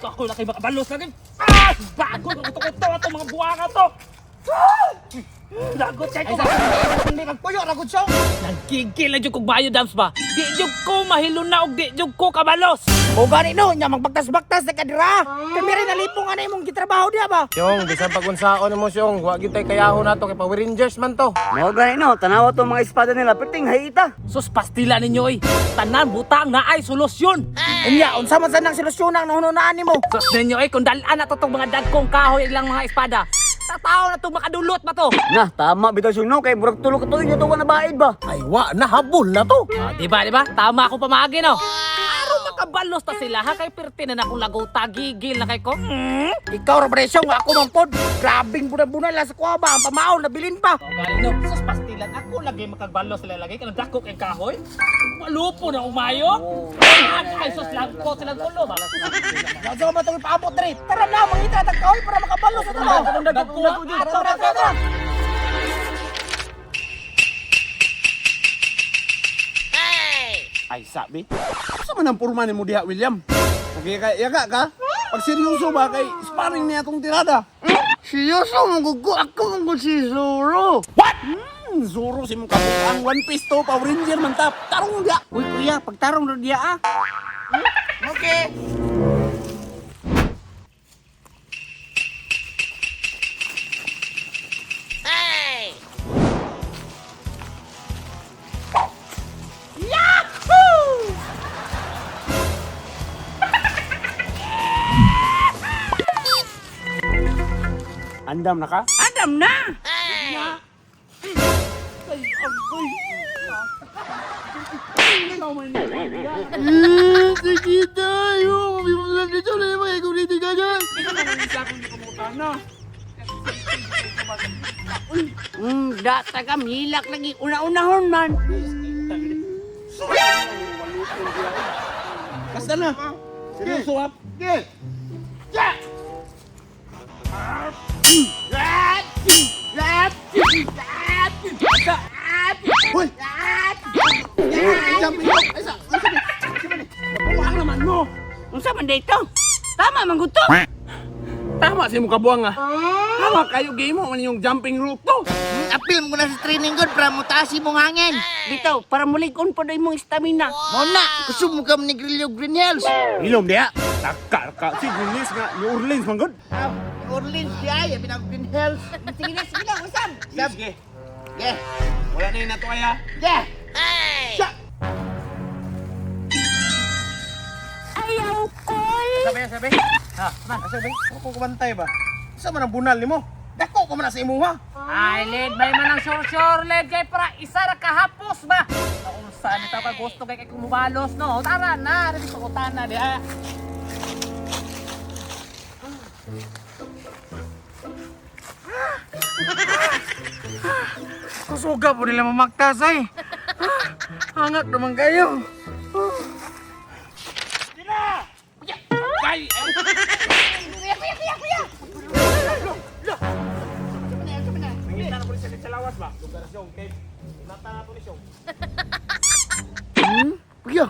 So ako laki makabalos lagi. Ah! Bago na kuto-kuto ato mga buwanga to. Lagot kay ko. Hindi magpuyo ra gud song. Nagigil na jud kog bayo dams ba. Di jud ko mahiluna na og di jud ko kabalos. O gani no, nya magbagtas-bagtas na kadira. Kami rin nalipong ana imong gitrabaho diha ba? Syong, bisan pag unsaon mo syong, wa gyud tay kayahon nato kay Power Rangers man to. Mao gani no, tanawa to mga espada nila, perting haita. Sus pastila ninyo oy. Tanan butang naay solusyon. Unya, unsa man sad nang solusyon ang nahununaan nimo? Sus ninyo oy kung dalan na to tong mga dagkong kahoy ilang mga espada. Tataw na tong makadulot ba to? Na, tama bitaw syong no, kay murag tulo ka tuig to na baid ba. Ay wa na habol na to. Ah, di ba, di ba? Tama akong pamagi, no? Aron makabalos ta sila, ha? Kay pirti na na akong lagota, gigil na kay ko. Hmm? Ikaw ra presyo nga ako man pod. Grabing bunal-bunal la sa kuha ba ang pamaon nabilin pa. Oh, galing, no? Sus pastilan, ako lagi makagbalos sila lagi. Kanang dako kay kahoy. Malupo na umayo. Ay, sus, langko silang tulo ba? Sa man tong ipaabot diri. Tara na mangita tag kahoy para makabalos sa tulo. Dagko, Tara tara tara. Tara. Ay, sabi. Sa man ang purma ni mo diha, William? Nagyaga ka? Pag seryoso ba kay sparring niya atong tirada? Seryoso mo gugo, ako mo si Zoro. What? Zoro si mong kabuang One Piece to, Power Ranger man tap. Tarong diha. Uy kuya, pagtarong ro diha ah. Okay. Andam na ka? Adam na. Data ka, hilak lagi. Una-unahon man. Basta na. Seryoso ha? Hoy! Jump in! Ay, sa! Ay, sabi! Sabi! Nabuang naman mo! Unsa man dito? Tama man gud to. Tama si mong kabuang ah. Tama kayo game mo man yung jumping rope to. Apil mo na sa training god para mutaas imong hangin. Bitaw, para mulig-on pa imong stamina. Mo na, kusog mo kam ni Grillo Green Hills. Ilom diha. Taka ka si Guinness nga New Orleans man gud. Ah, New Orleans di ay, abi na Green Hills. Sige na, sige na, usab. Sige. Yeah. Wala na yun na to ay ah. Yeah. Sabi sabi. Ha, man, sabi. Ako kumantay ba? Sa man ang bunal nimo? Dako ko man na sa imuha. Ay, led, may man ang sure-sure, led, kay para isa ra kahapos ba? Unsa ni tao ka gusto kay kay kumubalos, no? Tara na, dili ko na diha. Kusuga po nila mamaktas ay. Hangat naman kayo. Ay, Kuya, kuya, kuya, kuya. Nangita na po ni sa lawas ba? Lugar siyong kay Nata na to ni siyong. Kuya,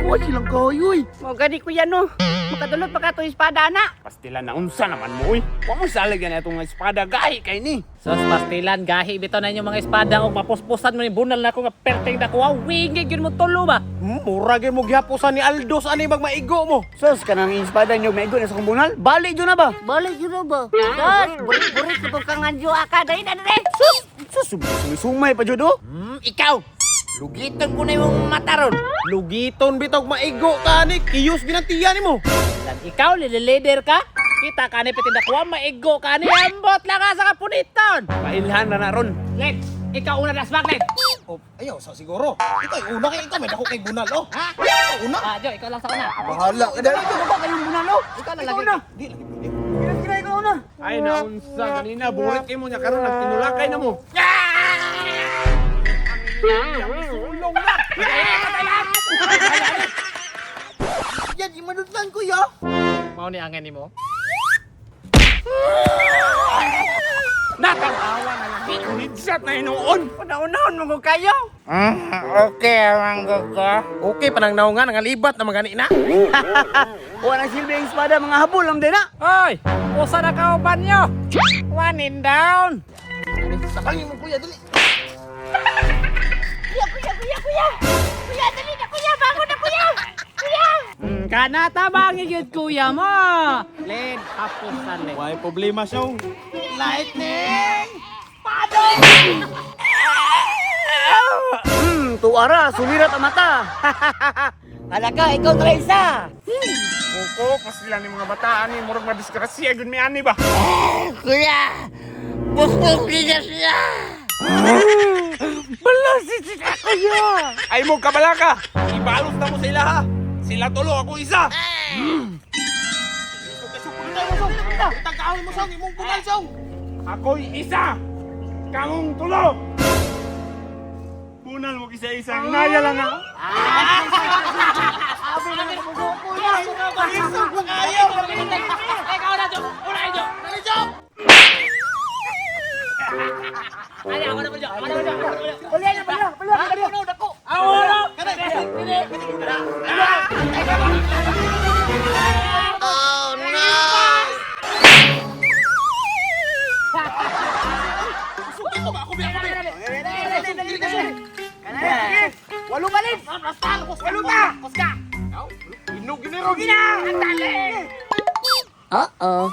kuha silang kahoy. Mo gani kuya no. Makadulot pa ka to espada na. Pastila na unsa naman mo uy. Wa mo salig na itong espada gahi kay ni. Sus pastilan gahi bitaw na inyong mga espada og mapuspusan mo ni bunal na ako nga perting dako. Wow, wingig yun mo tulo ba? Mura gyud mo gihaposan ni Aldos ani bag maigo mo. Sus, kanang espada nyo maigo na sa kumbunal. Bali jud na ba? Balik yun na ba? Sus, burik-burik na kang anjo aka dahil na dahil. Sus, sus, sumay pa jud oh. Ikaw. Lugiton ko na imong mataron. Lugiton bitaw maigo ka ani, kiyos ginantiya nimo. Lan ikaw lili-leader ka? Kita ka ni pitinda ko maigo ka ni ambot lang ka sa kapuniton. Pailhan na na ron. Led, ikaw una dasbak led. Oh, ayaw sa siguro. Ikaw ay una kay ikaw may dako kay bunal oh. Ha? Ikaw una. Ah, Jo, ikaw lang sa una. Bahala ka dahil. Ikaw ba kayong bunal oh? Ikaw na lagi. Una. Di lagi pwede. Kira ikaw una. Ay naunsa kanina burit kay mo nya karon nagtinulakay na mo. Sulong na. Yan, imanutlan kuya. Mao ni angin nimo. Natanawa na lang. Headshot na hinuon. Una-unahon mo ko kayo. Okay, ang ko. Okay, panang naungan, nga libat na magani na. Wala silbi ang espada, mga habol lang din na. Hoy, usa na kauban nyo. One in down. Sakangin mo kuya, dali. Kuya, kuya, kuya, kuya! Kuya, dali na kuya! Bangon na kuya! Kuya! Kana tabang gyud kuya mo. Led, hapusan led. Why problema siya? Lightning! Tuara, sumirat ang mata. Halaka, ikaw tara isa. Kuko, kasila ni mga bataan ni murag madisgrasya gyud mi ani ba. Kuya! Bukbuk niya siya! Ay mo kabalaka. Ibalos na mo sila ha. Sila tulo ako isa. Tagawin mo song, imong bunal song. Ako'y isa. Kamong tulo. Bunal mo isa-isa. Naya lang ako. Ikaw na, Jo. Una, Jo. Dali, Jong! Ay, ako na, Jo. Ako na, Jo. Palian na, palian, palian, palian. Ano, dako. Ako na. Kanay, Oh no! Sugito ba? Ako bi, ako bi. Dili ka song. Walo balik. Walo ba? Kuska. Inog ni ron. Uh-oh.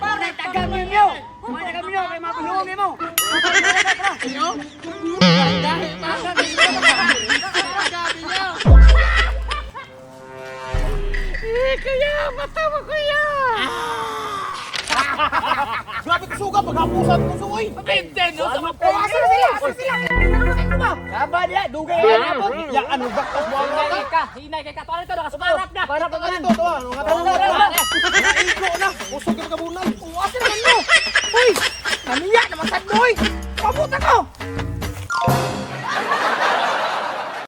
Pare, tagamin niyo. Pare, tagamin niyo, kay mapulungan mo. Kuya, mata mo, kuya. Grabe ko suga, paghapusan ko song, oy. Binte, no, sa mga Oh, asa na sila? Asa sila? Kaba diya, dugay na po. Ya, ano baktas mo ang Hinay kay ka, hinay kay ka. Tuwan ito, nakasumarap na. Para pa man. Ito, to, ano nga to? Naigo na. Usog ka kabunal. Oh, asa naman mo? Uy, namiya naman sad mo, oy.